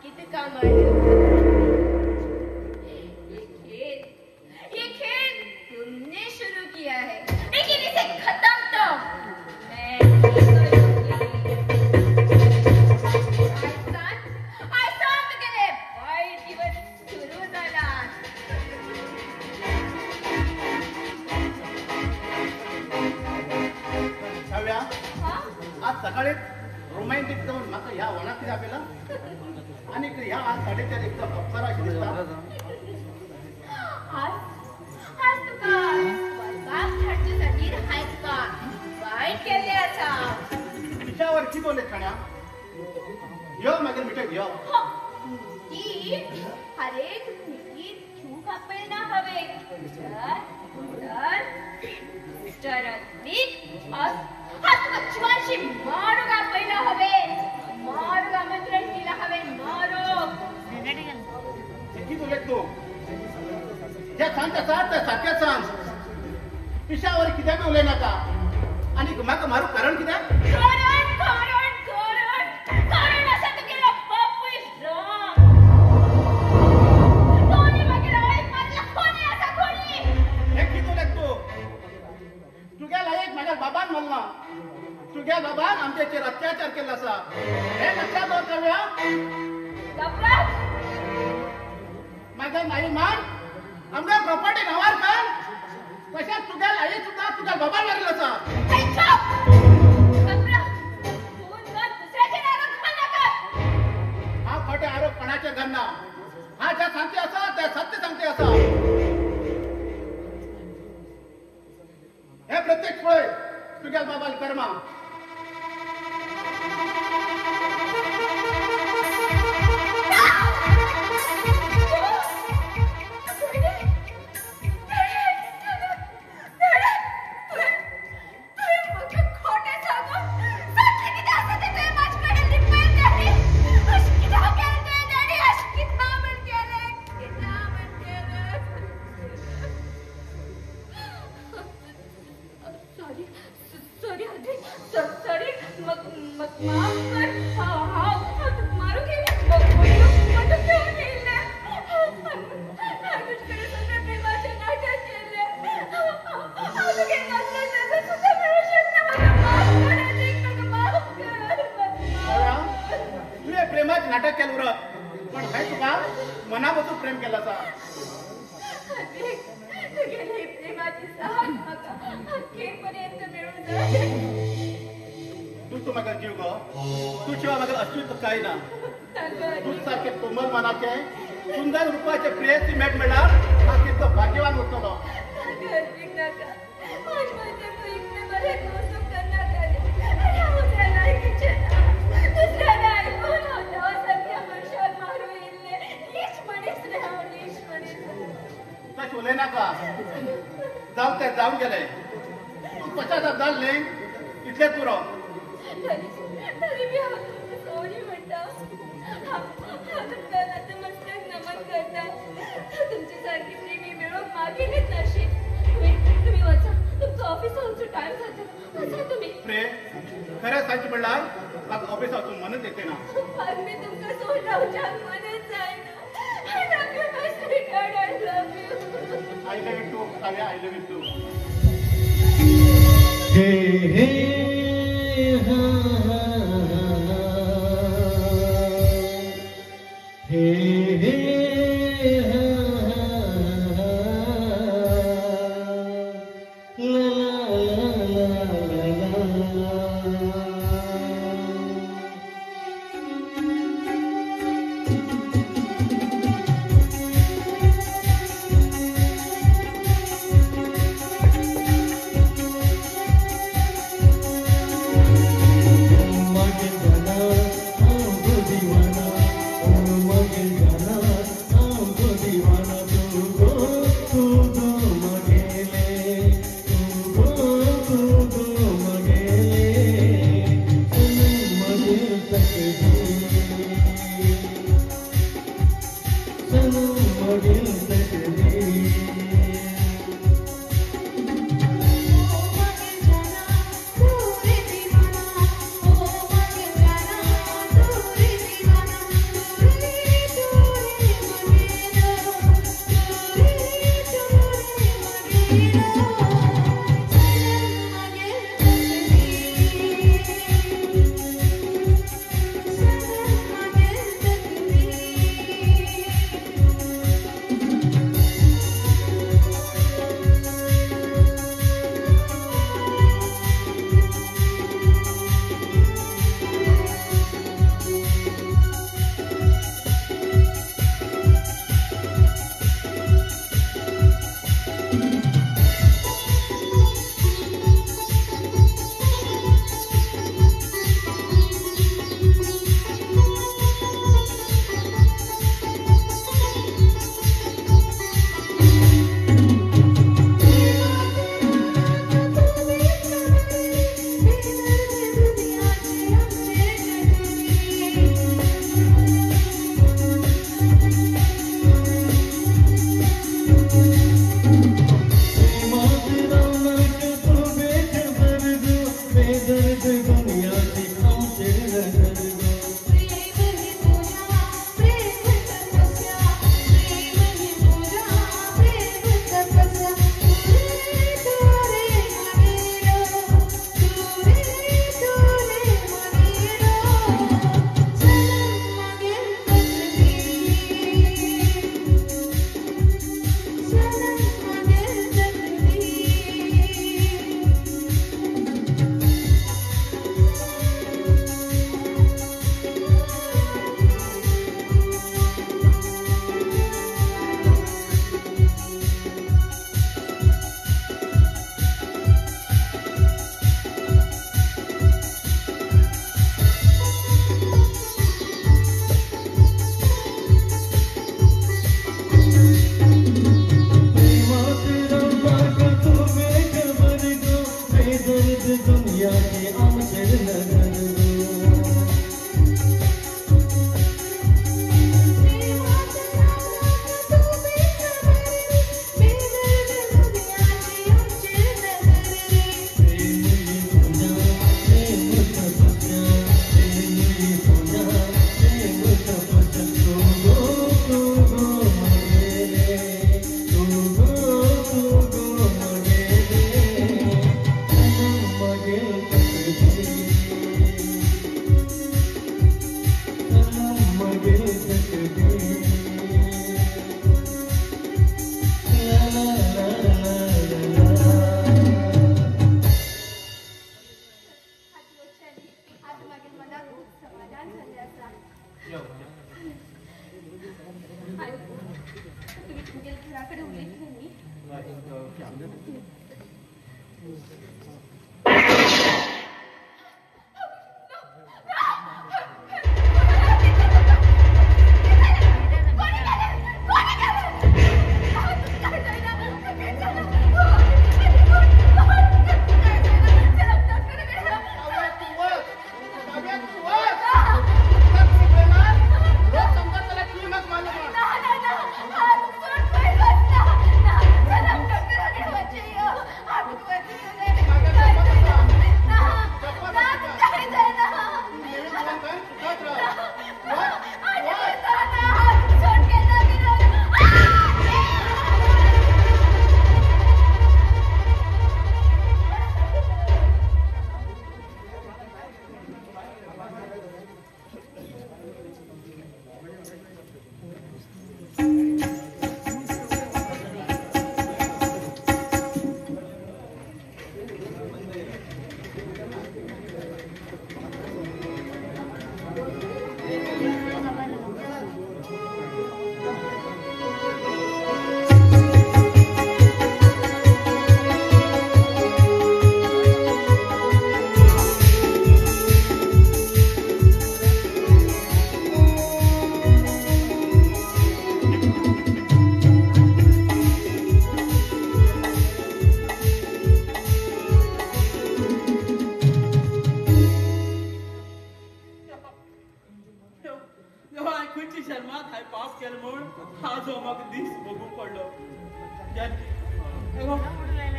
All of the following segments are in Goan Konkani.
कितें काम म्हण ये खेल तुमने शुरू किया है, लेकिन इसे खत्म तो मैं करूंगी। आसान तुगेले वायट दिवस सुरू जाला। काव्या, आज सकाळी रोमॅन्टिक जाऊन म्हाका ह्या वनात कितें आपयला आनी ह्या आज 4:30 एकदम अप्सरा अशी दिसता। आज आज तुका स्वर्गाक धाडचे खातीर हांवें तुका वायट केल्लें आसा। पिशावर कितें उलयता खाण्या? यो मागीर मिठय यो। ती हरेक मिटीत घेवंक आपयना हांवें। तर मिस्टर अत्मीक आज तुका जिवानशी मारूंक आपयला हांवें। मारूंक आमंत्रण दिलां हांवें, मारूंक। कितें उलयता तूं? जे सांगता सांग तें सारकें सांग। पिशावर कित्याक उलय नाका। आनी म्हाका मारूंक कारण कित्याक? कारण कारण कारण कारण आसा तुगेलो बापूय राम। कोणी म्हागेल्या आईक मारला, कोणी आसा कोणी? हें कितें उलयता तूं? तुगेल्या आईक म्हाज्या बाबान मारला, तुगेल्या बाबान आमचेर अत्याचार केल्लो आसा, हें लक्षांत दवर काव्या। म्हाज्या आई मान आमगे प्रॉपर्टी नांवार कर, तशेंच तुगेल्या आई सुद्दां तुगेल्या बाबान मारिल्लो आसा। हांव खोटे आरोप कोणाचेर घालना। हांव जें सांगते आसा तें सत्य सांगते आसा। हें प्रत्यक्ष पळय तुगेल्या बाबाल कर्मा। नाटक केलं उरत, पण हांवें तुका मना पसून प्रेम केलं आसा। तूं तूं म्हाका जीव गो, तूं शिवाय म्हाका अस्तित्व कांय ना। तूं सारकें कोमल मनाचें सुंदर रुपाचें प्रेयसी मेट मेळ्ळ्यार हांव कितलो भाग्यवान उरतलो। तशें उलय नाका, जावं तें जावन गेलें। तूं पश्चाताप जाल न्ही इतलें पुरो। तुमचे सारकी प्रेमी मेळोवंक मागेलेच नशीब। तुमी वचा, तुमचो ऑफिसा वचूं टायम जाता, वचा तुमी। प्रे, खरें सांगचें म्हणल्यार म्हाका ऑफिसा वचूंक मनच येते ना। आमी तुमकां सोडून रावच्याक मनच जायना। I love you, my sweetheart, I love you. I love you too, Kavya, I love you too. Hey, hey, ha, ha, hey, hey, ha, ha, la, la, la, la, la, la. Oh,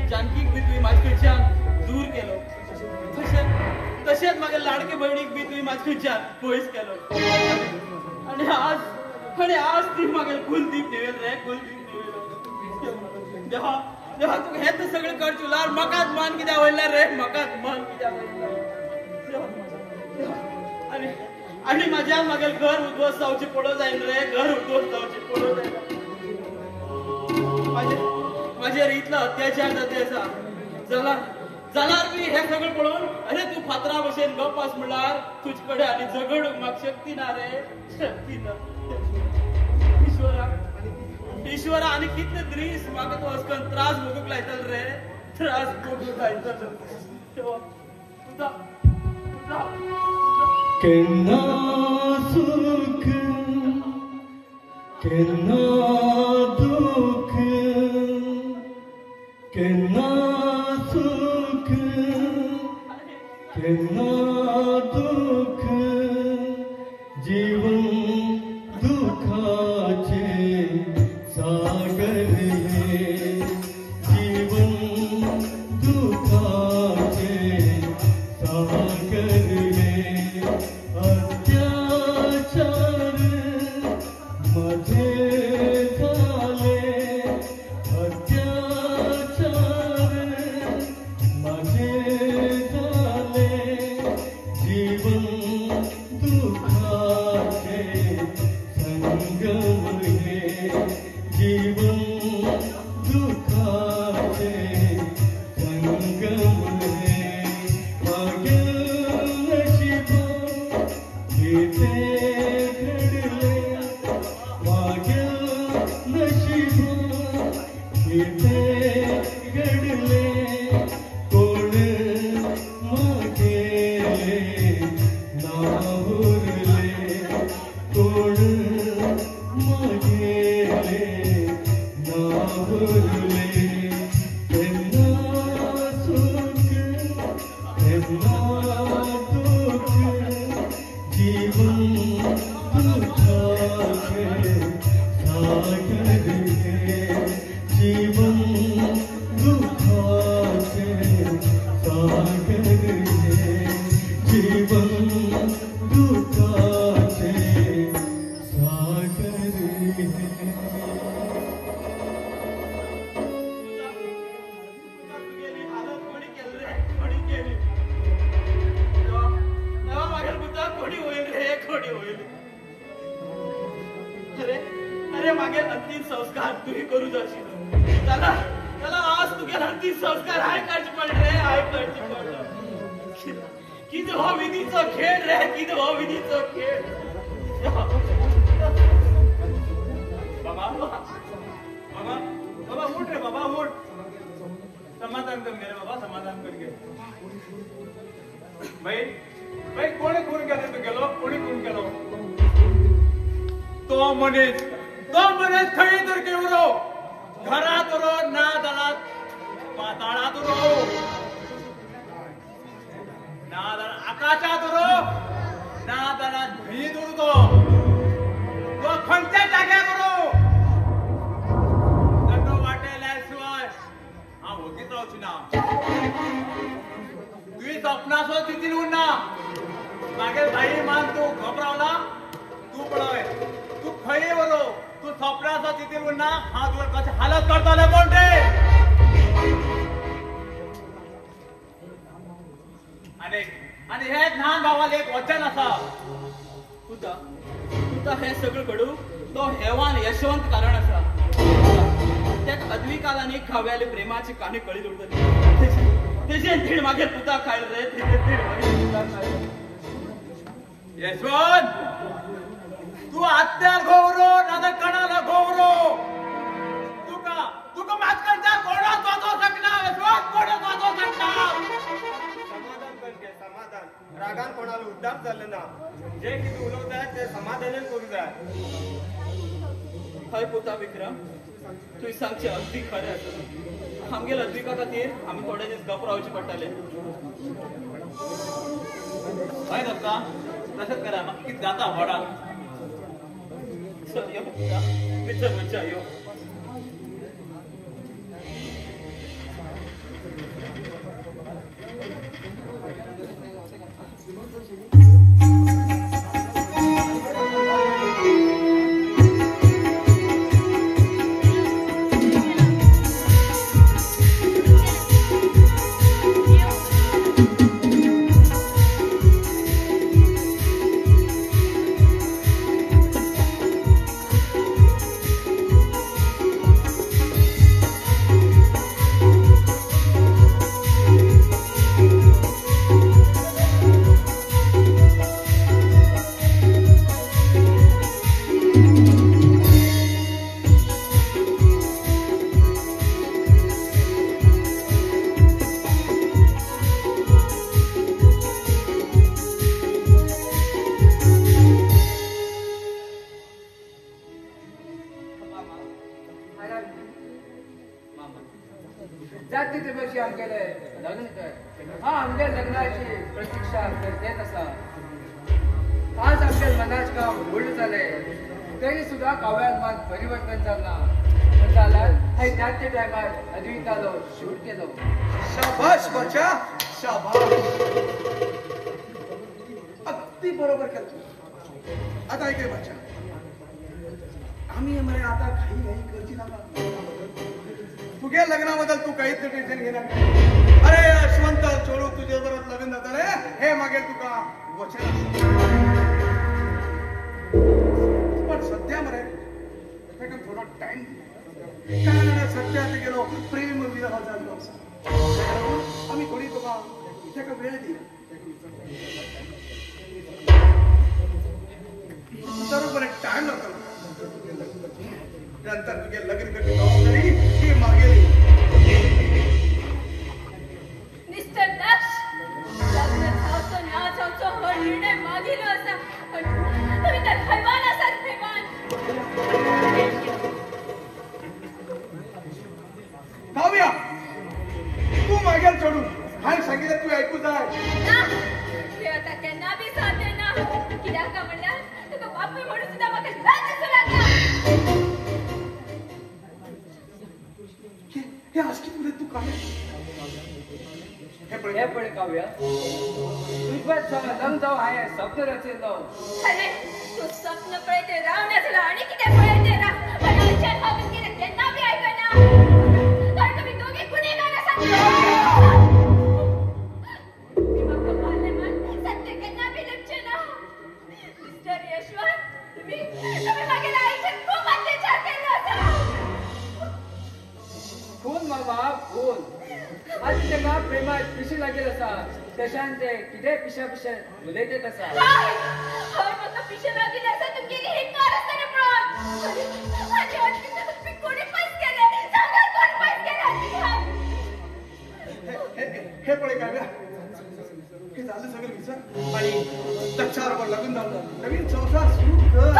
जानकीक बी तुवें म्हाजे कडच्यान दूर केलो, तशेंच तशेंच म्हागे लाडके भयणीक बी तुवें म्हाजे कडच्यान पयस केलो. आनी आज आनी आज ती म्हागे कुलदीप न्हेवेल रे, कुलदीप न्हेवेल. देवा देवा तुका हें तर सगळें करचें उरलार म्हाकाच मान कित्याक वयला रे, म्हाकाच मान कित्याक वयला. आनी आनी म्हाज्यान म्हागे घर उद्ध्वस्त जावचें पडो जायना रे, घर उद्ध्वस्त जावचें पडो जायना. म्हाजेर इतलो अत्याचार जाता आसा जाल्यार जाल्यार बी हें सगळें पळोवन अरे तूं फातरा भशेन गप्प आस म्हणल्यार तुजे कडेन आनी झगडूंक म्हाका शक्ती ना रे, शक्ती ना. ईश्वरा ईश्वरा आनी कितले दीस म्हाका तूं अशें करून त्रास भोगूंक लायतलो रे, त्रास भोगूंक लायतलो. केन्ना सुख केन्ना दुख, केन्ना सुख केन्ना दुख, जीवन दुखाचे सागर हे, जीवन दुखाचे सागर हे. अत्याचार माझे झाले, अत्याचार माझे झाले, जीवन दुखाचे संगम हे, जीवन दुखाचे संगम हे. मागील नशिबा कितें घडले, मागील नशिबा कितें घडले, कोण मागेले ना उरले, कोण मागेले ना उरले. केन्ना सुख केन्ना दुख, जीवन दुखाचे सागर हे, जीवन दुखाचे सागर हे, जीवन दुखाचे सागर हे. तुगेली हालत कोणी केली रे, कोणी केली. देवा देवा मागेल पुता कोणी होईल रे, कोणी होईल. अरे अरे मागेल अंतिम संस्कार तुही करू जाशील, त्याला त्याला आज तुगेल अंतिम संस्कार हाय करचे पडले रे, हाय करचे पडलं. कितें हो विधीचो खेळ रे, कितें हो विधीचो खेळ. बाबा बाबा बाबा उठ रे बाबा उठ. मनीस तो मनीस खंय तर उरो घरात उरो ना जाल्यार पाताळांत उरो ना जाल्यार आकाशांत उरो ना जाल्यार न्हंयेंत उरो तो तो खंयच्या जाग्यार उरो ताका वाटेल्या शिवाय हांव वगीच रावची ना. तुवें सपनासो तितून उरना. मागीर भाई मान तूं गप रावला. तूं पळय तूं खंय वरो तूं सपनासो तितून उरना. हांव तुका कशें हालत करतलें कोण ते. आनी आनी हे ल्हान भावाले एक वचन आसा. पुता पुता हें सगळें घडूं तो हेवान यशवंत कारण आसा. तेका अद्विकाल आनी काव्याले प्रेमाची काणी कळीत उरतली. तेजेन धीड मागीर पुता खायल रे तेजेन धीड मागीर पुता खायल. यशवंत तूं आत्यार घोवरो नाजाल्यार कणाला घोवरो तुका तुका मातकनच्यान कोणूच वाचोवंक शकना. यशवंत कोणूच वाचोवंक शकना. समाधान कर गे समाधान. रागान कोणाला उद्धार जालें ना. जे कितें उलोवंक जाय तें समाधानान करूंक जाय. हय पुता विक्रम तुवें सांगचें अगदी खरें आसा. आमगेल अद्विका खातीर आमी थोडे दीस गप रावचे पडटाले. हय दत्ता तशेंच करा म्हाका कितें जाता व्हडाक. चल यो पुता भितर वचया यो. शाबाश बच्चा शाबाश. अगदी बरोबर केलं. आता ऐक बच्चा आम्ही मरे आता घाई घाई करची नाका. तुझ्या लग्नाबद्दल तू काहीच टेन्शन घेणार. अरे यशवंत चोरू तुझ्या बरोबर लग्न जातले हे मागे तुका वचन. पण सध्या मरे ताका थोडो टाइम कारण सध्या ते गेलो प्रेम विरह जाल्लो आसा. आमी थोडी तुका ताका वेळ दिया. बरोबर टाइम लागतलो. नंतर तुगे लग्न करची जबाबदारी ही मागेली. मिस्टर दक्ष लग्न जावचो ना जावचो हो निर्णय मागेलो आसा. पण तुमी तर हैवान आसात हैवान. काव्या तू मागेल चढून हांवें सांगितलें तूं आयकूं जाय. ना ते आतां केन्ना बी साध्य ना. कित्याक काय म्हणल्यार तुका बापूय म्हणून सुद्दां म्हाका लज दिसूं लागला. हे अशें उलयता तूं काव्या. हे पळय काव्या तुज्या लग्न जावं हांवें स्वप्न रचिल्लो. अरे तूं स्वप्न पळयते राव ना जाल्यार आनी कितें पळयते राव. पण आमच्यान हांव कितें केन्ना बी आयकना. कारण तुमी दोगी गुन्हेगार आसात. तुमी म्हाका मारलें मान सत्य केन्ना बी लिपचें ना. मिस्टर यशवंत तुमी तुमी मागेल्या आईचेर खूब अत्याचार केल्लो आसा. खून मामा खून. आज ताका प्रेमात पिशी लागेल आसा. तशान ते कितें पिशा पिशा उलयतात आसा. हय हय म्हाका पिशें लागिल्लें आसा तुमगेली ही कारस्थानां पळोवन. आनी अद्विका तुमी कोणी पयस केलें सांगात कोण पयस केलें अद्विकाक. हे पळय काव्या हे झालं सगळं विचार आणि दक्षाबरोबर लग्न जावं नवीन संसार सुरू कर.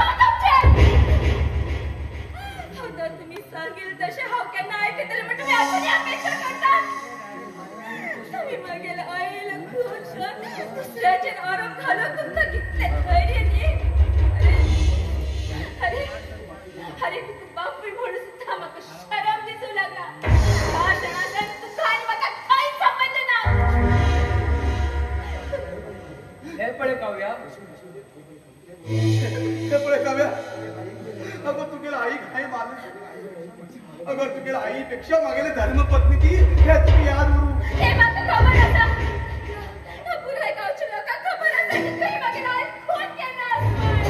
अरे तू बापूय म्हणून सुद्धा म्हाका शरम दिसूं लागला. ह्या क्षणाच्यान तुका आनी म्हाका कांयच संबंद ना. हे पळय काव्या, हे पळय काव्या, अगं तुगेल्या आईक हांवें मारलें. अगं तुगेल्या आईपेक्षा मागेले धर्मपत्नी ती, हे तुका याद उरूं. हे म्हाका खबर आसा, पुराय गांवच्या लोकांक खबर आसा की तुवें मागेल्या आईक खून केला म्हण.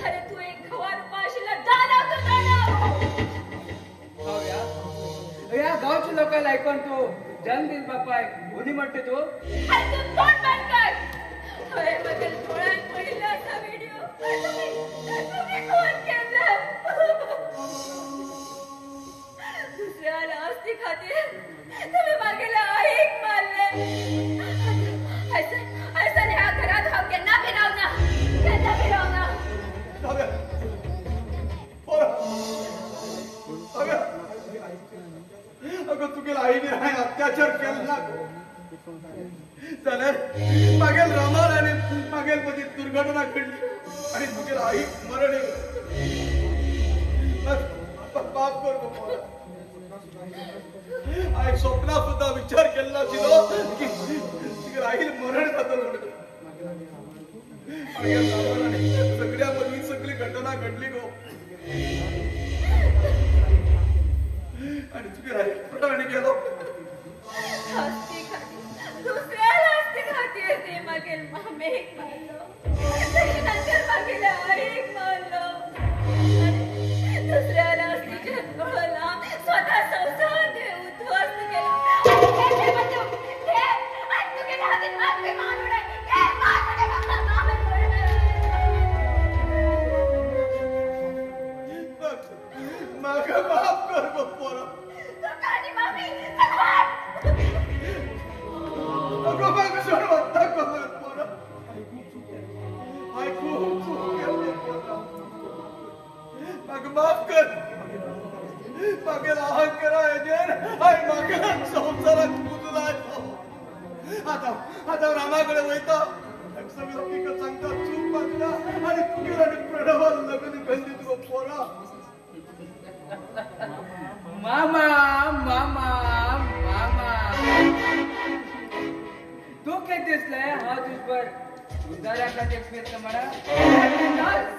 अरे तूं एक घोवा रुपा आशिल्लो दानव, तूं दानव. काव्या, ह्या गांवच्या लोकांक आयकून तूं जन्म दिल बापायक हुनी म्हणटा तूं. अरे तूं तोंड बंद कर. हांवें म्हज्या दोळ्यान पळयल्लो आसा व्हिडियो. तुमी खून केला दुसऱ्या आस्ती खातीर. तुमी मागेल्या आईक मारले. ऐसा ह्या घरात हांव केन्ना बी रावना, केन्ना बी रावना. काव्या, पोरा, काव्या, अगं तुगेल्या आईने हांवें अत्याचार केलो ना जाल्यार मागेल रामान आनी मागेल मदीं दुर्घटना घडली आनी तुगेल्या आईक मरण येयलें. माफ कर गो पोरा, हांवें स्वप्नां सुद्दां विचार केल्लो नाशिल्लो की तुगेल्या आईक मरण जातलो म्हणून. मागेल रामान आनी सगळ्या मदीं सगळी घटना घडली गो आनी तुगेल्या आईक प्राण गेलो. आस्ती खातीर, दुसऱ्या आस्ती खातीर ते मागेल मामेक मारलो, ताच्या नंतर मागेल्या आईक मारलो. दुसऱ्या आस्तीच्या गळो स्वतः संसार उद्ध्वस्त केलो. आनी तुगेल्या हातीन मागपी मान उडय, मान उडय, मान उडय. म्हाका माफ कर गो पोरा. तुका आनी मामी चल. अगो म्हाका सोड वता गो पोरा. हांवें खूब चूक केल्ली पोरा, म्हाका माफ कर. म्हागेल्या अहंकारा हेजेर हांवें म्हागेल्या संवसाराक कुजू लायलो. आतां आतां रामा कडेन वयता, सगळें हकीकत सांगता, चूक मागता आनी तुगेर आनी प्रणवान लग्न घालली तुका पोरा. मामा मामा मामा, तूं कितें दिसलें हांव तुजबर उदारा खातीर फिरता म्हणा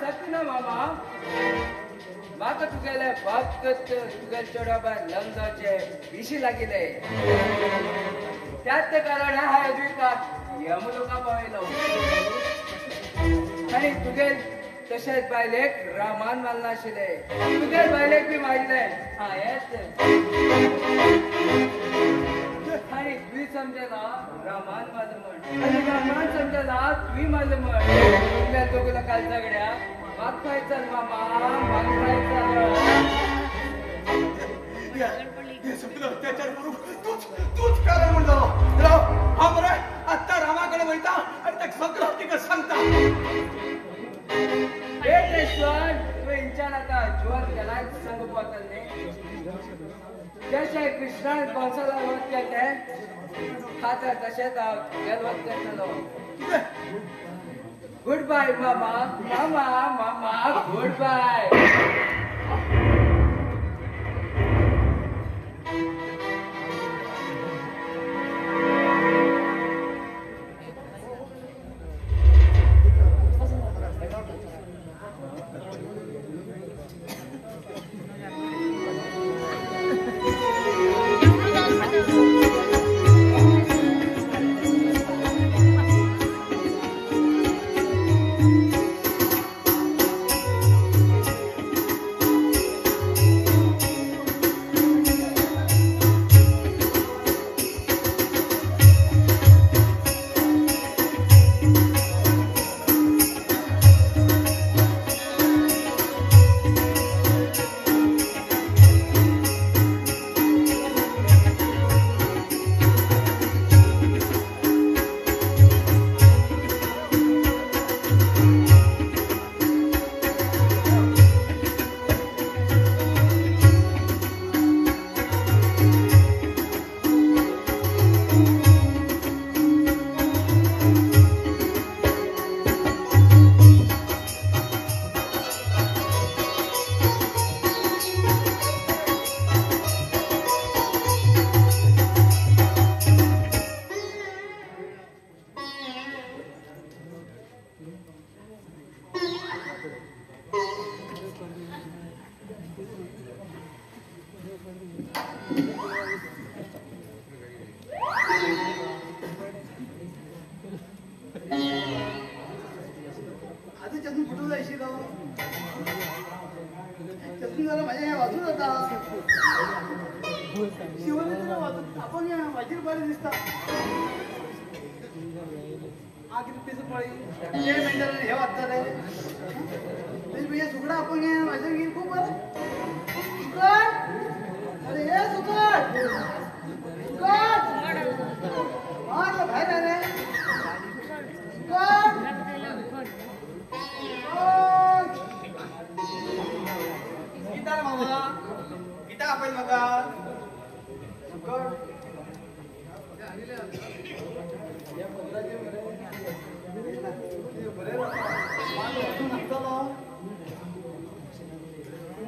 सकना मामा. म्हाका तुगेले फक्त तुगेले चेडवा भायर लग्न जावचें विशी लागिल्लें. त्याच कारण हांवें अजुकाक यमलोका पावयलो आनी तुगेल तशेंच बायलेक रामान मारला आशिल्लें. तुगेल बायलेक बी मारिल्लें हांवेंच. आनी तुवें समजला रामान मारलें म्हण, आनी रामान समजला तुवें मारलें म्हण. तुगेल्या दोग लोकां झगड्या म्हाका चल मामा, म्हाका चल. हे सगळं अत्याचार करूंक तूच तूच कारण म्हण जालो. राव, हांव मरे आत्तां रामा कडेन वयता आनी ताका सगळें हकीकत सांगता. वेंकटेश्वर, तुवें इंच्यान आतां जिवन केलाय सांगूंक वतलें न्ही. जशें कृष्णान कंसाला वध केलें तें आतां तशेंच हांव तुगेल वध करतलो. गुड बाय मामा, मामा मामा, गुड बाय. आता चंदू फुटून जायशी तो चंदू जरा माझ्या वाजून जाता शिवने जरा वाजून आपण वाजीर बरें दिसता आखरी पीस पळी जे मेंढर हे वाजता रे तेज भैया सुकडा आपण माझ्या घेऊन खूप बरं सुकट अरे हे सुकट सुकट मार बाहेर रे सुकट गीता मामा गीता आपण म्हाका सुकट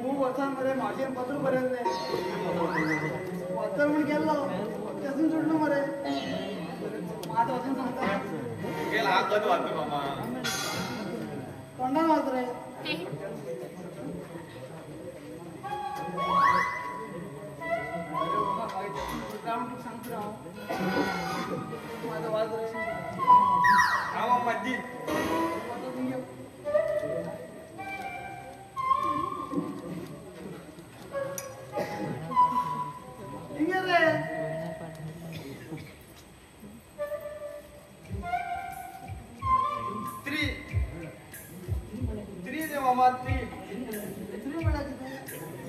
खूब वर्सां मरे म्हाजेर पत्र बरयल्लें पत्र म्हूण गेल्लो तेजून सुटलो मरे आतां वचून सांगता गेला हात गत वाचतो मामा तोंडान वाच रे सांगता हांव तूं आतां वाच रे हांव मामा दी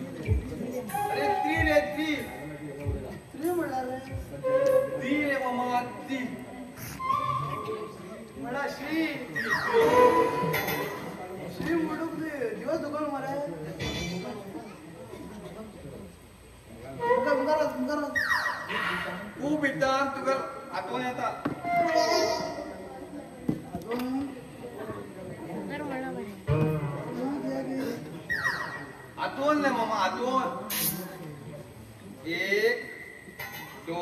अरे त्री रे त्री त्री म्हणल्यार रे त्री रे मामा त्री म्हणल्यार श्री श्री म्हणूंक दिवस दुखोवन मरे मुखार मुखार मुखार खूब भितर तुका आठवण येता आठवण रे मामा आठवण 1 2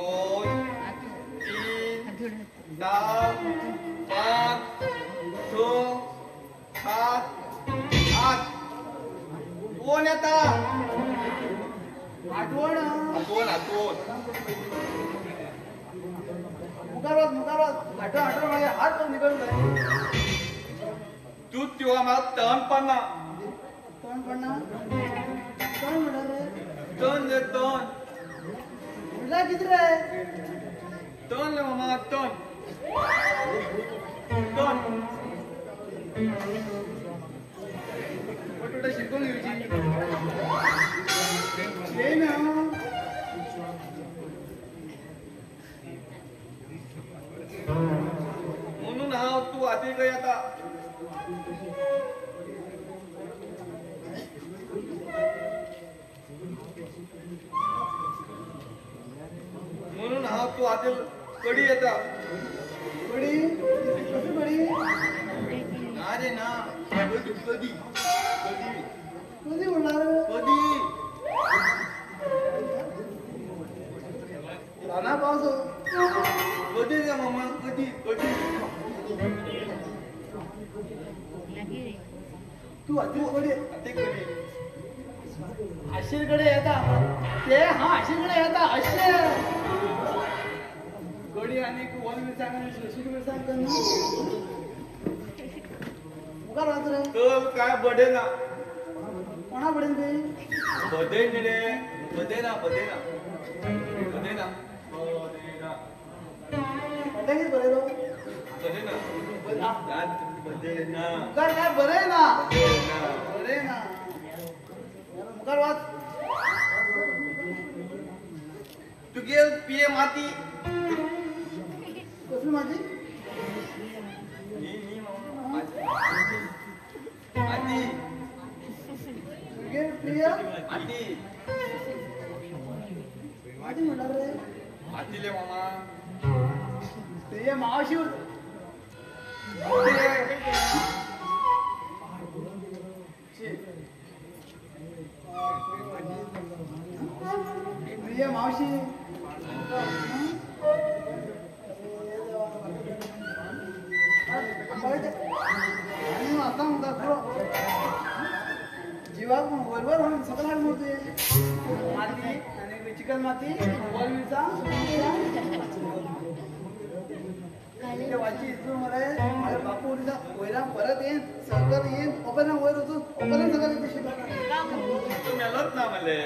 3 4 5 6 7 8 कोण येता आठवण आठवण आठवण मुखार वच मुखार वच आठवण आठवण मागीर हात पण निघून जाय तूं तेव्हा म्हाका तण पडना तण पडना तण म्हणल्यार रे तण रे तण म्हणल्यार कितें रे तण रे मामा तण तण बटाटा शिकून घेवची ना म्हणून हांव तूं हाती कडेन येता म्हणून हांव तूं हाती कडी येता कडी कशी कडी ना रे ना कदी कदी कदी म्हणणार कदी राना पावस कदी रे मामा कदी कदी तू हाती कडी हाती कडी आशीर कडे येता ते हा आशीर कडे येता अशे कडी आनी वन मिरसांग आनी सुकी मिरसांग कर मुखार वाच रे तर काय बडे ना कोणा बडेन ते बदे रे बदे ना बदे ना बदे ना बदे ना बडे कितें बरयलो बदे ना बदे ना मुखार काय बरय ना बरय ना मुखार वाच तुगे पिये माती कसली माती माती तुगे प्रिय माती माती म्हणणार रे माती ले मामा प्रिय मावशी प्रिय मावशी आता म्हणता खरो जिवाक वरवर म्हणून सगळं हाड म्हणतो माती आनी चिकन माती ओल मिरसांग वाची इतून मरे माझ्या बापू वयरा परत येईन सकल येईन ओपन वयर वचून ओपन सकल येते तू मेलोच ना मले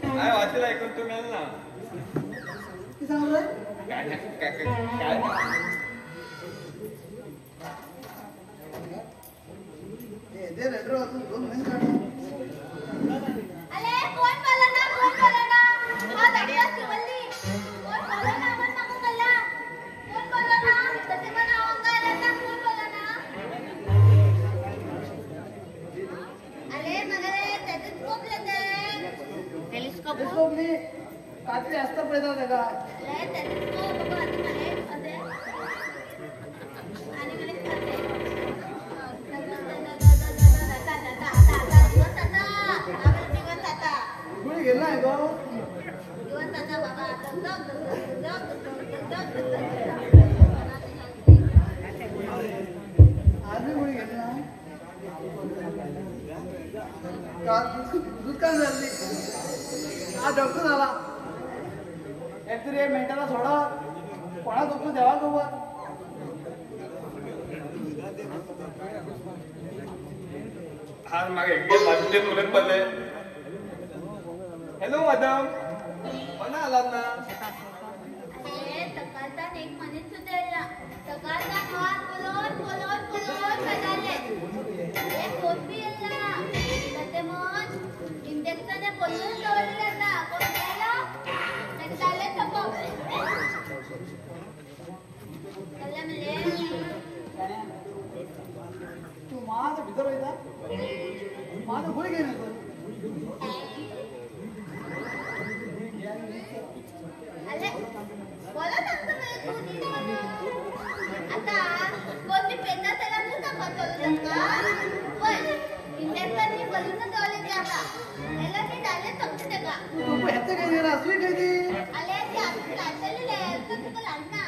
हांवें वाचील आयकून तूं मेल ना कितें सांगलें काय काय दे रेड्रो अजून 2 महिने काढ अरे कोण बोला ना हा दाखला शिवल्ली कोण बोला ना मन सांगू कल्ला कोण बोला ना तसे पण अंगार ना कोण बोला ना अरे मगरे टेलिस्कोप लेते टेलिस्कोप नी कातली असता पळयता ताका अरे टेलिस्कोप बाबा आनी मरे अरे आणि मरे गुळी गेला आहे गो आज गुळी गेली ना दुकान झाली आज डॉक्टर झाला एक तरी मेंटाला सोडा कोणा दुखतो देवा खबर आज म्हाका एकटे भाजूचे उलयत पडले. हॅलो मॅडम, कोणा आलात ना? सकाळचा एक मनीस सुद्धा सकाळचा हात बोलवून बोलवून बोलवून बदलले एक फोन बी येयला ताचे मन इंजेक्शन बोलून दवरले आता कोण मेलो जालें थपप जालें म्हणलें तू मात भितर वयता मात गुळी घेयना तर अरे बोला सांगतो मला तू नीट आता कोण मी पेंदा त्याला तू सांगतो ताका पण इंजेक्शन मी बलून दवरले ते आता त्याला मी जालें सांगता ताका तू हेच काय घेयना सुई घेयली अरे ती आजून लागलेली तर तुका लागना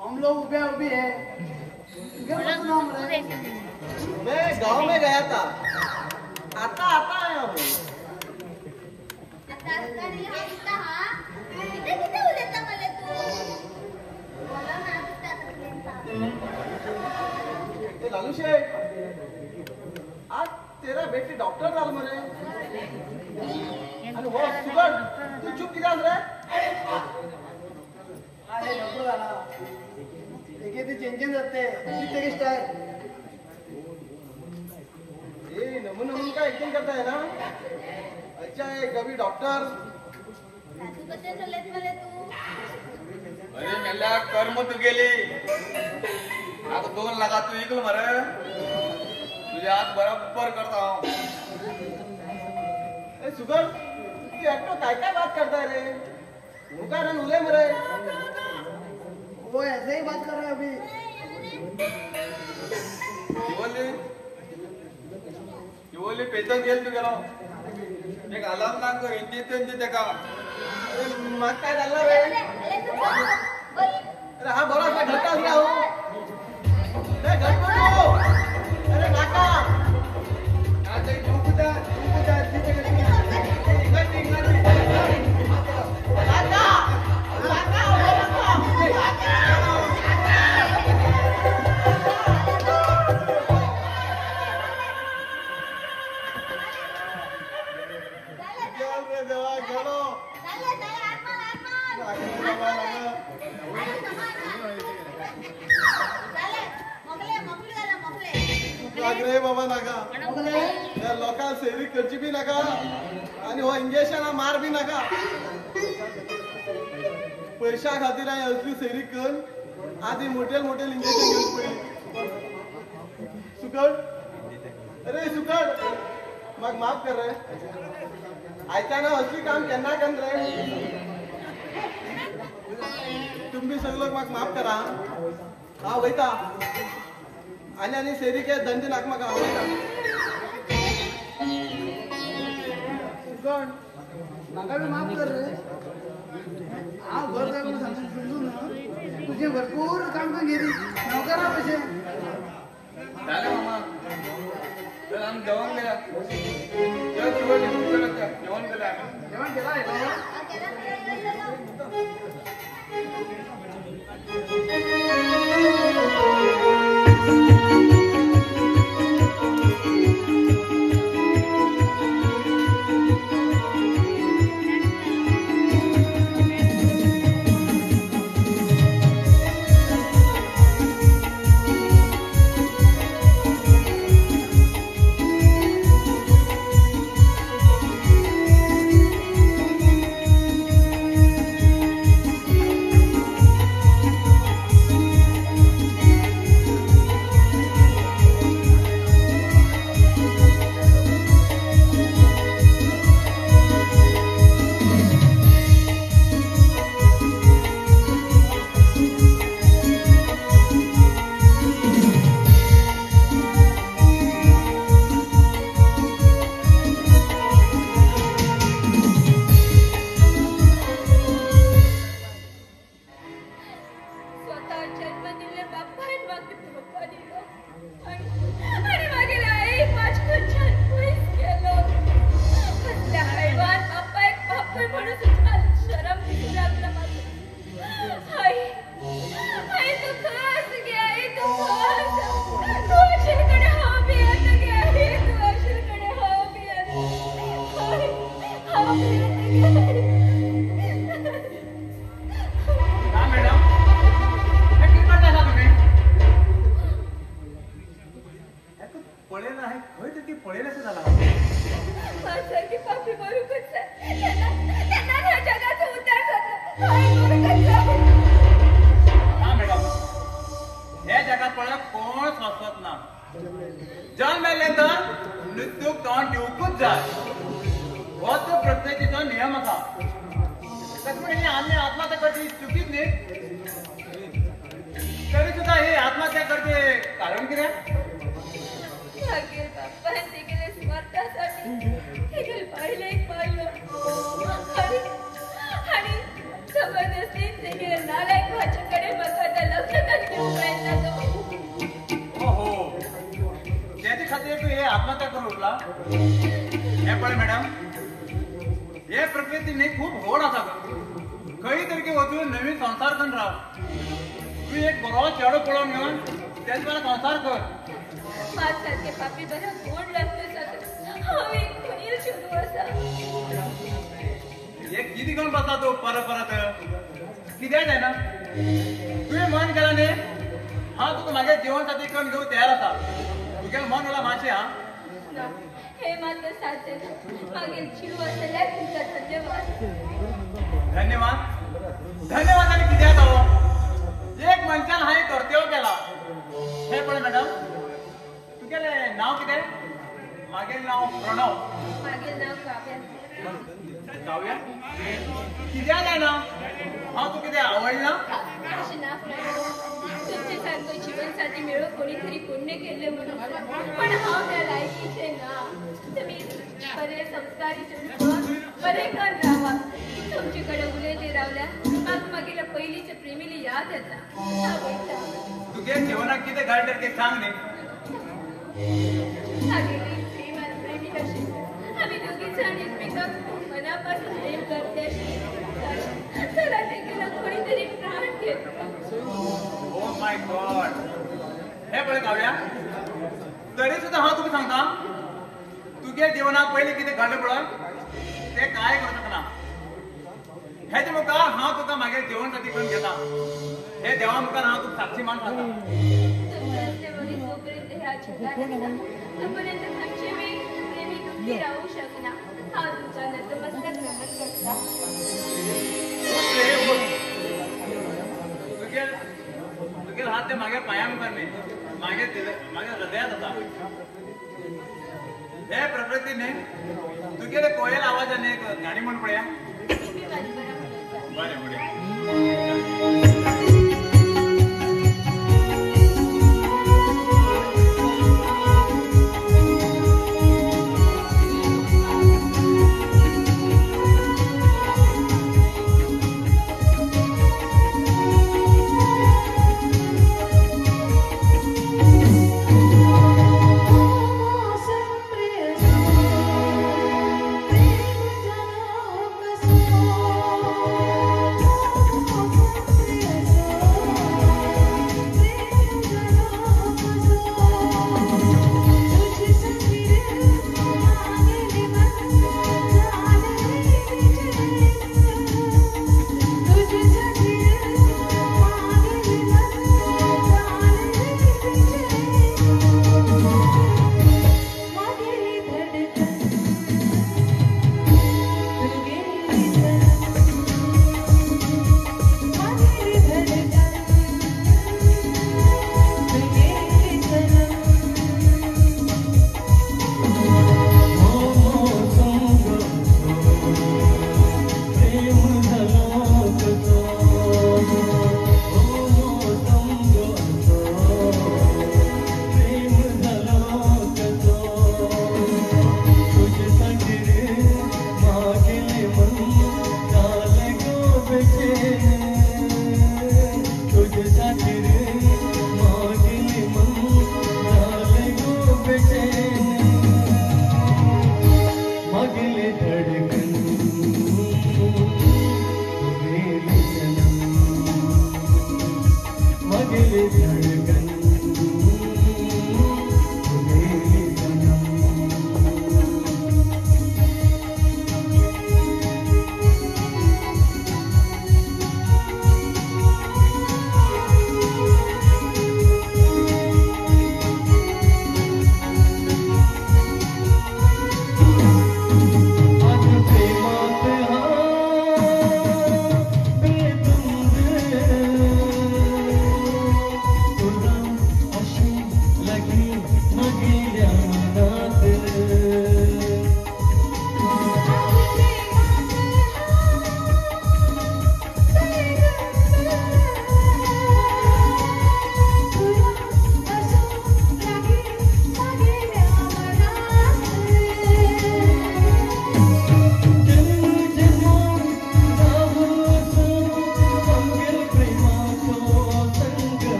हम लोग उभे उभी है। मैं गांव में गया था, आता आता है अब। लालू शेठ, आज तेरा बेटी डॉक्टर झाल मरे आणि हो सुगड तू चुप कित्याक रे? अरे डॉक्टर झाला एके ती चेंजेस जाते ती स्टाईल. ए नमून नमून का एक्टिंग करता है ना? अच्छा है कभी डॉक्टर. अरे मेल्या कर्म तू गेली आता 2 लाखात तू इकल मरे तुझ्या हात बरोबर करता हांव. ए सुगड तू एकटो काय काय बात करता रे? मुखारान उलय मरे. वो ऐसे ही बात कर रहे हैं अभी. शिवली शिवली पेशन गेल तू गेलो एक आलाम ना इंजेक्शन दी तेका. अरे म्हाका काय जाल्ला रे? अरे हा बरो आसा घट्ट आसला हो. अरे घट्ट तू. अरे नाका रे बाबा नाका लोकांक सेरी करची बी नाका आणि हो इंजेक्शन मार बी नाका. पैशा खातीर हांवें असली सेरी कर आदी मोटेल मोटेल इंजेक्शन घेवची पडली. सुकड, अरे सुकड म्हाका माफ कर रे, आयताना असली काम केन्ना कर रे. तुमी सगळो म्हाका माफ करा. हांव वयता आनी आनी सेरी के धंदे नाका म्हाका. हांव वयता. सुगण जेवण केला. जेवण केला. जेवण केला. प्रेम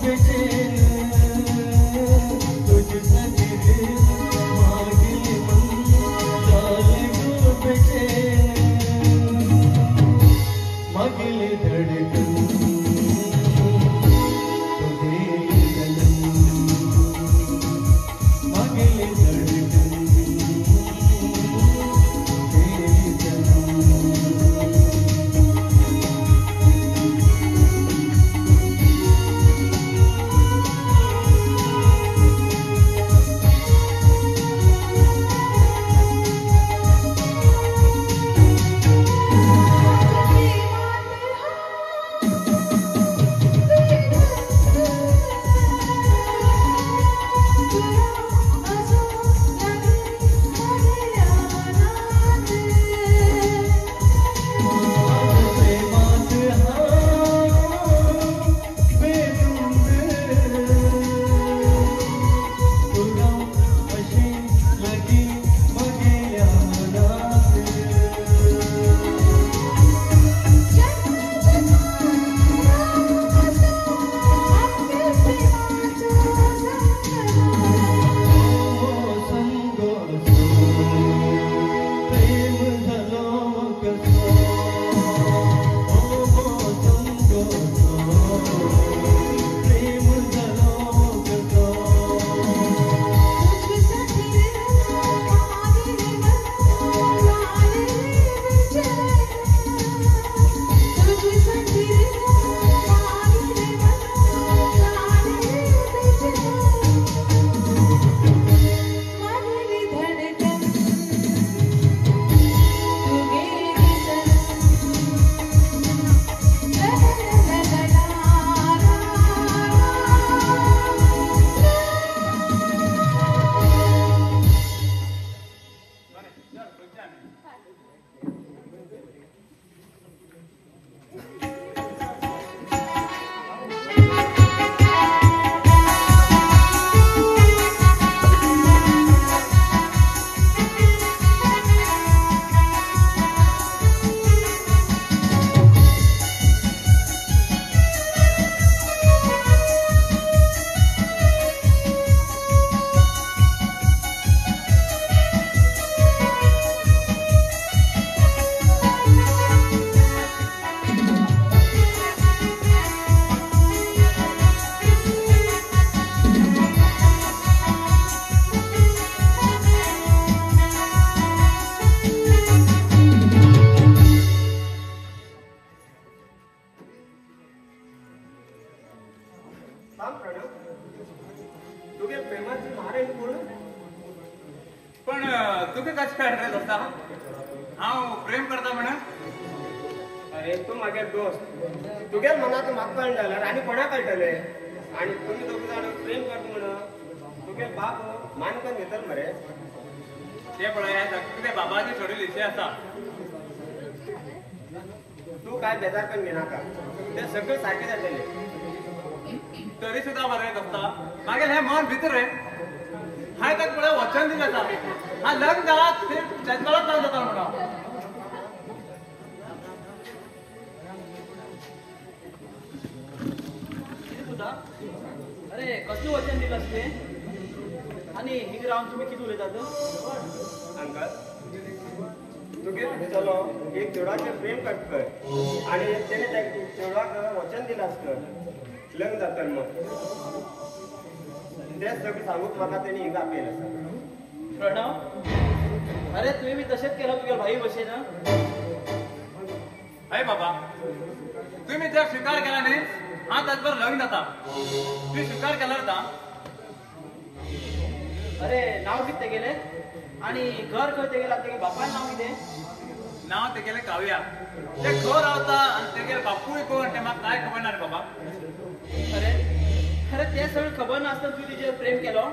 बेचैन तुझसाठी रे मागील मन जाले गो बेचैन मागील धडकन तुझे सनम मागील धडकन तेरी सनम. प्रेमात हांव बेधुंद तुका अशें लागीं म्हगेल्या मनांत. संगो असो प्रेम जालो कसो संगो असो प्रेम जालो कसो. सांग प्रणव, तुगे प्रेमाची मारेल कोण? पण तुका कशें कळ्ळें रे दोस्ता हांव प्रेम करता म्हण? अरे तूं मागे दोस्त, तुगे मनात म्हाका कळना जाल्यार आनी कोणाक कळटलें? आनी तुमी दोग जाण प्रेम करता म्हण तुगे बाप मान करून घेतलो मरे. ते पळय तुगे बाबाची थोडी विशय आसा. तूं काय बेजार करून घेनाका, ते सगळें सारकें जातलें. तरी सुद्दां बरें दोस्ता मागीर हें मन भितर रे हांवें ताका पळय वचन दिलें आसा. हा लग्न जाला तेजकाळच लग्न जाता म्हणून. कितें पुता, अरे कसलें वचन दिलां तुवें आनी हिंग रावन तुमी कितें उलयतात? अंकल, तुगे चलो एक चेडवाचेर प्रेम करता आनी तेणे त्या चेडवाक वचन दिलां आसत लग्न जातलें म्हण. तें सगळें सांगूंक म्हाका तेणी हिंगा आपयलें आसा. प्रणव, अरे तुवें बी तशेंच केलां तुगेल्या भाई भशेन. हय बाबा, तुमी जर स्विकार केला न्ही हांव ताजे बरोबर लग्न जाता. तुवें स्विकार केल्यार जाता. अरे नांव कितें तेगेलें आनी घर खंय तेगेलें? तेगे बापायन नांव कितें? नांव तेगेलें काव्या. ते खंय रावता आनी तेगेले बापूय कोण तें म्हाका कांय खबर ना रे बाबा. अरे अरे तें सगळें खबर नासतना तुवें तिचेर प्रेम केलो?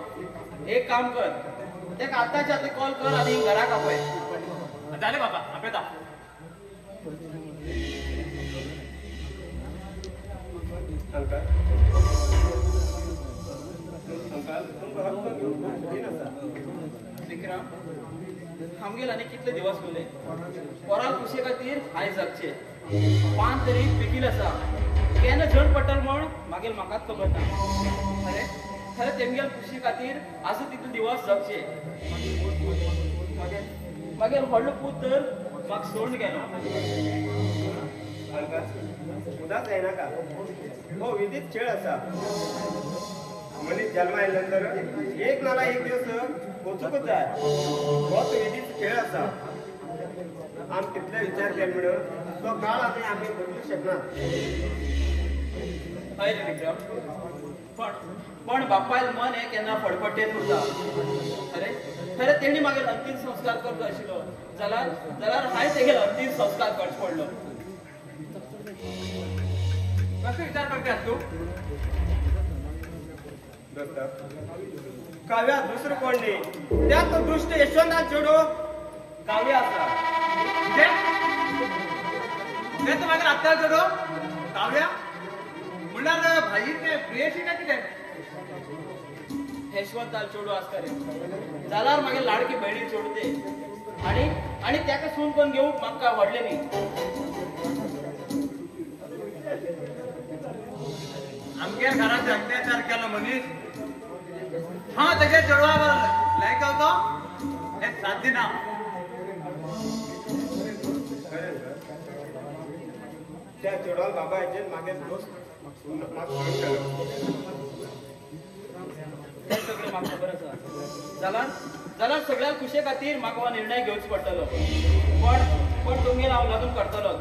एक काम कर, तेका आतांच्या आतां कॉल कर आनी घराक आपय. जालें बाबा, आपयता. अंकल, अंकल तुमकां हक्क घेवंक कठीण आसा. विक्रम, आमगेर आनी कितले दिवस उरले? पोरा खुशे खातीर आयज जगचे पान तरी पिकील आसा, केन्ना झड पडटलो म्हण मागीर म्हाकाच खबर ना. खरें खरें तेमगेल खुशी खातीर आसूं तितले दिवस जगचे. मागीर व्हडलो पूत तर म्हाका सोडून गेलो. उदास जायनाका, हो विधीत खेळ आसा. मनीस जन्मा आयले नंतर एक ना एक दिवस वचूंकच जाय. होच विधीत खेळ आसा. आमी कितले विचार केले म्हणून तो काळ आमी आमी बदलूंक शकना. हय रे विक्रम, पण पण बापायल मन हें केन्ना फडफडटेत उरता. अरे खरें तेणी मागीर अंतीम संस्कार करचो आशिल्लो जाल्यार जाल्यार हांवें तेगेल अंतीम संस्कार करचो पडलो. कसो विचार करता तूं? दोस्त, काव्या दुसरो कोण न्ही, त्या तो दुश्ट यशवंतान चेडो काव्य आसा. ते तो मागीर आत्या चेडो काव्या म्हणल्यार भाई ते प्रेयशी काय कितें? यशवंताल चेडो आसता रे जाल्यार मागीर लाडकी भयणी चेडू ते आनी आनी ताका सून पण घेवंक म्हाका व्हडलें न्ही. आमगेर घरात अत्याचार केलो मनीस हा तेगे चेडवा लायक तो हे साध्य ना. त्या चेडवान बाबा हेजेर मागीर दोस्त म्हाका सोडून गेलो. तें सगळें म्हाका खबर आसा. जाल्यार जाल्यार सगळ्या खुशे खातीर म्हाका हो निर्णय घेवचो पडटलो. पण पण तुमगेर हांव लग्न करतलो.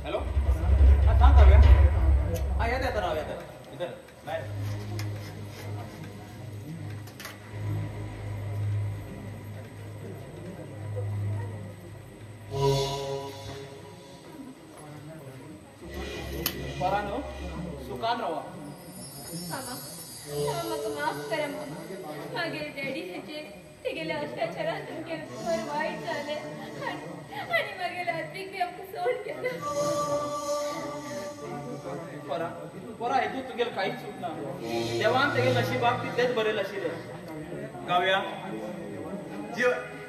हॅलो, हा सांग काव्या. हा येता येता राव, येता भितर भायर. बरा न्हू, सुखान रावा. मामा मामा म्हाका माफ करा मामा. मागीर डॅडी हेचेर तेगेल्या अत्याचारान तुमगेलें घर वायट जालें आनी मागीर आत्मीक बी आमकां सोड गेलो. परा परा हेतून तुगेल कांयच चूक ना. देवान तेगेल नशिबाक तितलेंच बरें आशिल्लें. काव्या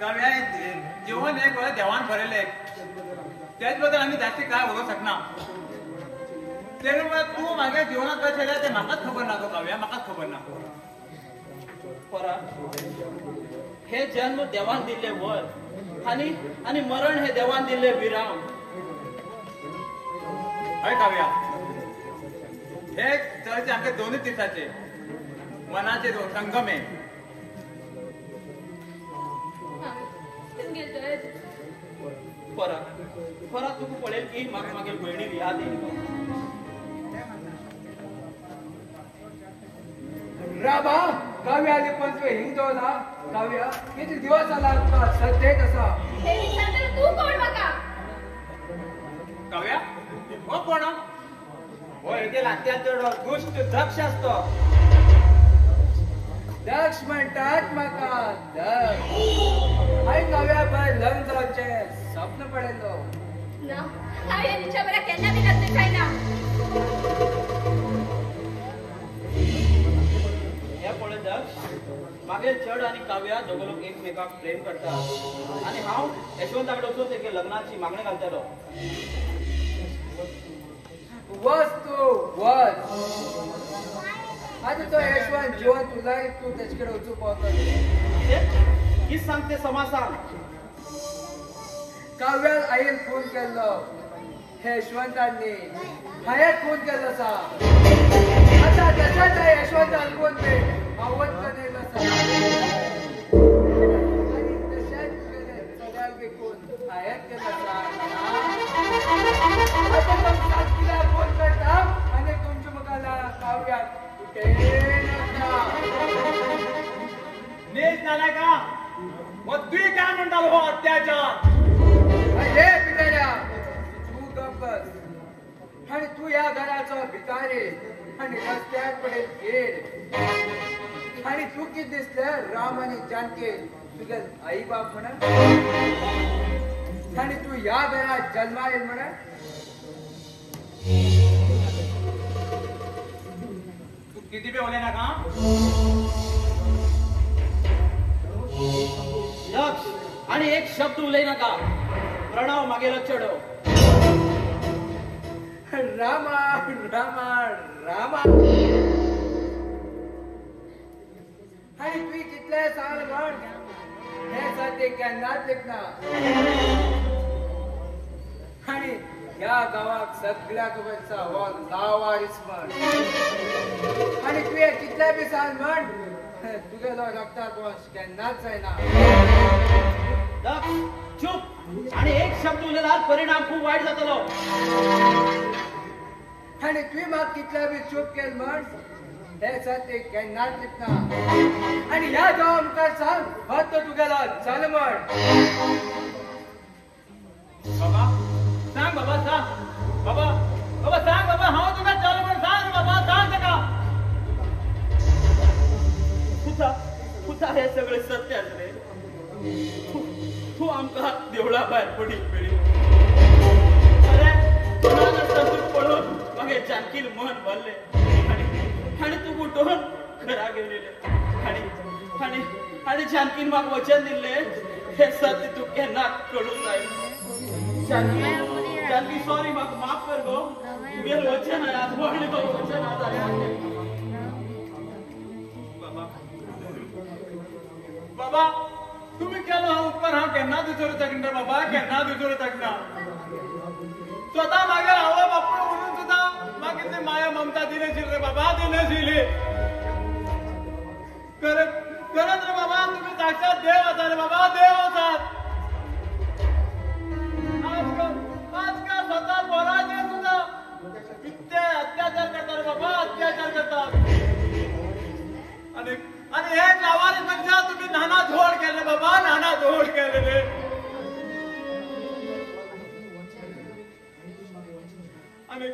काव्या जीवन एक वेळा देवान बरयलें, तेच बद्दल आमी जास्ती काय उलोवंक शकना. तेणें म्हणल्यार तूं म्हागे जिवनांत कशें येयलें तें म्हाकाच खबर ना गो काव्या, म्हाकाच खबर ना. परा हे जन्म देवान दिल्ले वर आनी आनी मरण हे देवान दिल्ले विराम. हय काव्या, हे चर्चे आमचे दोनूय दिसाचे मनाचे संगम हे. परा परा तुका पळयल की म्हाका मागीर भयणी याद येयली. राबा काव्या आली पण तुवें हिंग दवरला. काव्या कितले दिवस जाला तुका सद्येक आसा. हे विचारतलो तूं कोण म्हाका? काव्या हो कोण? हो हेगेल आत्या चेडो दुश्ट दक्ष आसतो. दक्ष म्हणटात म्हाका दक्ष. हांवें काव्या भायर लग्न जावचें स्वप्न पळयलो. ना, हांवें निशा बरा केन्ना बी लग्न जायना. हे पळय दक्ष, मागीर चेडो आनी काव्या दोगो लोक एकमेकाक प्रेम करता आनी हांव यशवंता कडेन वचून तेगे लग्नाची मागणी घालतलो. वच तूं वच. आतां तो यशवंत जिवन तुलाय तूं तेजे कडेन वचूंक पावतलो. कितें सांग तें समा सांग. काव्यान आईन फोन केल्लो हे यशवंतान न्ही, हांवें फोन केल्लो आसा. आतां तेच्याच यशवंतान फोन पे हांव वचून येयलो आसा. आनी तशेंच तुगेले चल्याक बी फोन हांवें केलो आसा. आतां तुमकां सातकिला फोन करता आनी तुमच्या मुखार काव्याक कुठे नाका. नीच नालाय का हो तुवें काय म्हणटालो हो अत्याचार? अरे भिकाऱ्या तूं गप्प बस. आनी तूं ह्या घराचो भिकारी आनी रस्त्यार पडेल गेड. आनी तूं कितें दिसलें राम आनी जानकी तुगे आई बाप म्हणा. आनी तूं ह्या घरात जन्मा येयल म्हणा. तूं कितें बी उलय नाका. दक्ष आणि एक शब्द उलय नाका. प्रणव मागेलो चेडो. रामा रामा रामा. आणि तुवें कितलें सांगलें म्हण हें सत्य केन्नाच लिपना. आणि ह्या गांवाक सगळ्याक खबर आसा हो लावारीस म्हण. आनी तुवें कितलें बी सांग म्हण तुगेलो रक्ताक वंश केन्नाच जायना. चूप. आणि एक शब्द उलयल्यार परिणाम खूब वायट जातलो. आनी तुवें म्हाका कितलें बी चूप केलें म्हण हें सत्य केन्नाच लिपना. आनी ह्या गांवा मुखार सांग हो तो तुगेलो चल म्हण. बाबा सांग, बाबा सांग, बाबा बाबा सांग, बाबा हांव तुका चल म्हण सांग बाबा, सांग ताका. पुता पुता हे सगळे सत्य आसले. तूं आमकां देवळा भायर पडीत मेळ्ळी. अरे तुला नासतना तूं पळोवन मागीर जानकील मन भरलें आनी तूं उठोवन घरा गेलेलें. आनी आनी आनी जानकीन म्हाका वचन दिल्लें हें सत्य तूं केन्ना कळूंक जाय. जानकी जानकी सॉरी, म्हाका माफ कर गो. तुगेलें वचन आज व्हडलें गो वचन आज जालें. बाबा बाबा तुम्ही केलो हा उपकार हांव केन्नाच विसरूंक शकना बाबा, केन्नाच विसरूंक शकना. स्वता मागीर आवय बापूय उरून सुद्दां म्हाका कितली माया ममता दिली रे बाबा, दिली. खरंच खरंच रे बाबा, तुम्ही साक्षात देव आसा रे बाबा, देव आसात. आजकाल आजकाल स्वता पोराचेर सुद्दां कितले अत्याचार करतात रे बाबा, अत्याचार करतात. आनी आनी हे लावारी मनशां तुम्ही नाना धोड केले बाबा, नाना धोड केले रे. आनी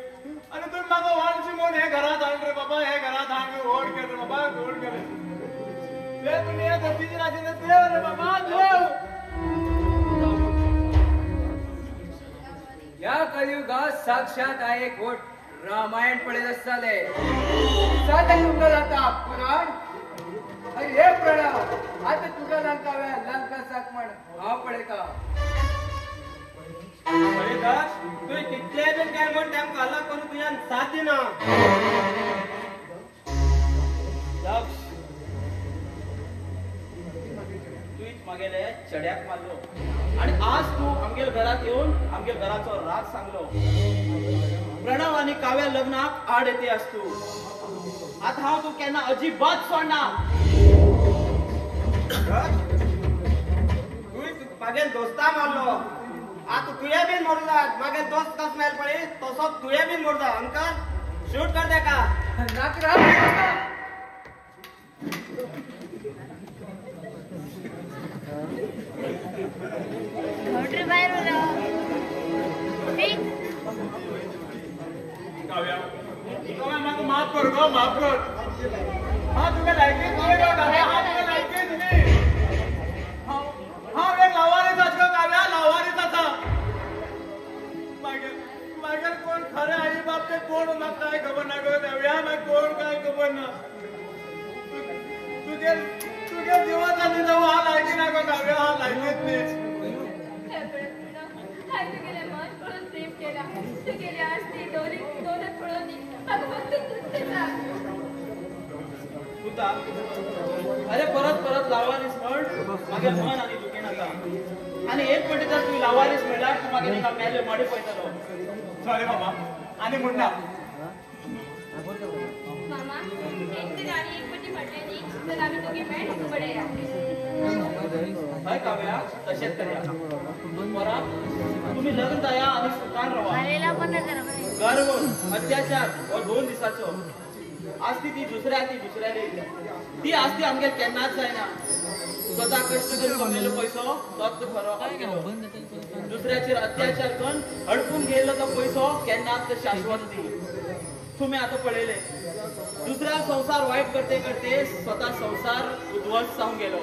आनी तुम्ही म्हाका वणशी म्हूण हे घरांत हाडले रे बाबा, हे घरांत हाडून व्हड केले बाबा, व्हड केले. हे तुमी हे धर्तीचेर आशिल्ले देव रे बाबा, देव. ह्या कलियुगात साक्षात आहे घोट रामायण पळयत आसताले. सात तुमकां जाता पुराण. अरे हे प्रणव आतां तुका लंका लंका साक म्हण हांव पळयता. अरे दक्ष, तुवें कितलें बीन केलें म्हण तेमकां अलग करूंक तुज्यान साध्य ना. दक्ष तुवें मागेले चेड्याक मारलो आनी आज तूं आमगेल घरात येवन आमगेल घराचो राज सांगलो. प्रणव आनी काव्या लग्नाक आड येते आस तूं. आतां हांव तूं केन्ना अजिबात सोडना. तुवें मागेल दोस्ता मारलो, आतां तुवें बीन मरूं जाय. मागेल दोस्त कसो मेल पळय तसो तुवें बीन मरूं जाय. अंकल शूट कर तेका. नाका काव्या काव्या म्हाका माफ कर गो, माफ कर. हांव तुका लायकीच न्ही गो काव्या, हांव तुका लायकीच न्ही. हांव एक लावारीस आसा गो काव्या, लावारीस आसा. मागीर मागीर कोण खरें आई बाप ते कोण म्हाका कांय खबर ना गो काव्या, म्हाका कोण कांय खबर ना. तुगे तुगे जिवात आनी जावं हांव लायकी ना गो काव्या, हांव लायकीच न्ही. तुगेलें मन पळोवन प्रेम केला, तुगेली आस्ती दौलत पळोवन म्हाका फक्त तूंच सांग. पुता अरे परत परत लावारीस म्हण मागीर मन आनी दुखी नाका. आनी एक पटी जर तूं लावारीस म्हणल्यार तूं मागीर हिंगा मेले मडें पळयतलो. सॉरी बाबा, आनी म्हणना. मामा एक तरी आनी एक पटी म्हटलें न्ही तर आमी दोगी मेळून हाका बडया. हय काव्या, तशेंच करया. पोरा तुमी लग्न जाया आनी सुखान रावा. गर्व अत्याचार हो 2 दिसाचो आसती ती दुसऱ्या ती दुसऱ्याली ती आसती आमगेर केन्नाच जायना. स्वता कश्ट करून कमयलेलो पयसो तोच खरो आमगेलो. दुसऱ्याचेर अत्याचार करून हडपून घेयल्लो तो पयसो केन्नाच शाश्वत न्ही. तुमी आतां पळयलें दुसऱ्या संवसार वायट करते करते स्वता संवसार उद्ध्वस्त जावन गेलो.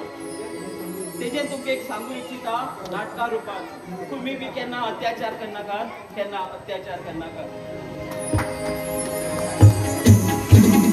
तेजेन तुमकां एक सांगू इच्छिता नाटका रुपान, तुमी बी केन्ना अत्याचार करनाकात, केन्ना अत्याचार करनाकात.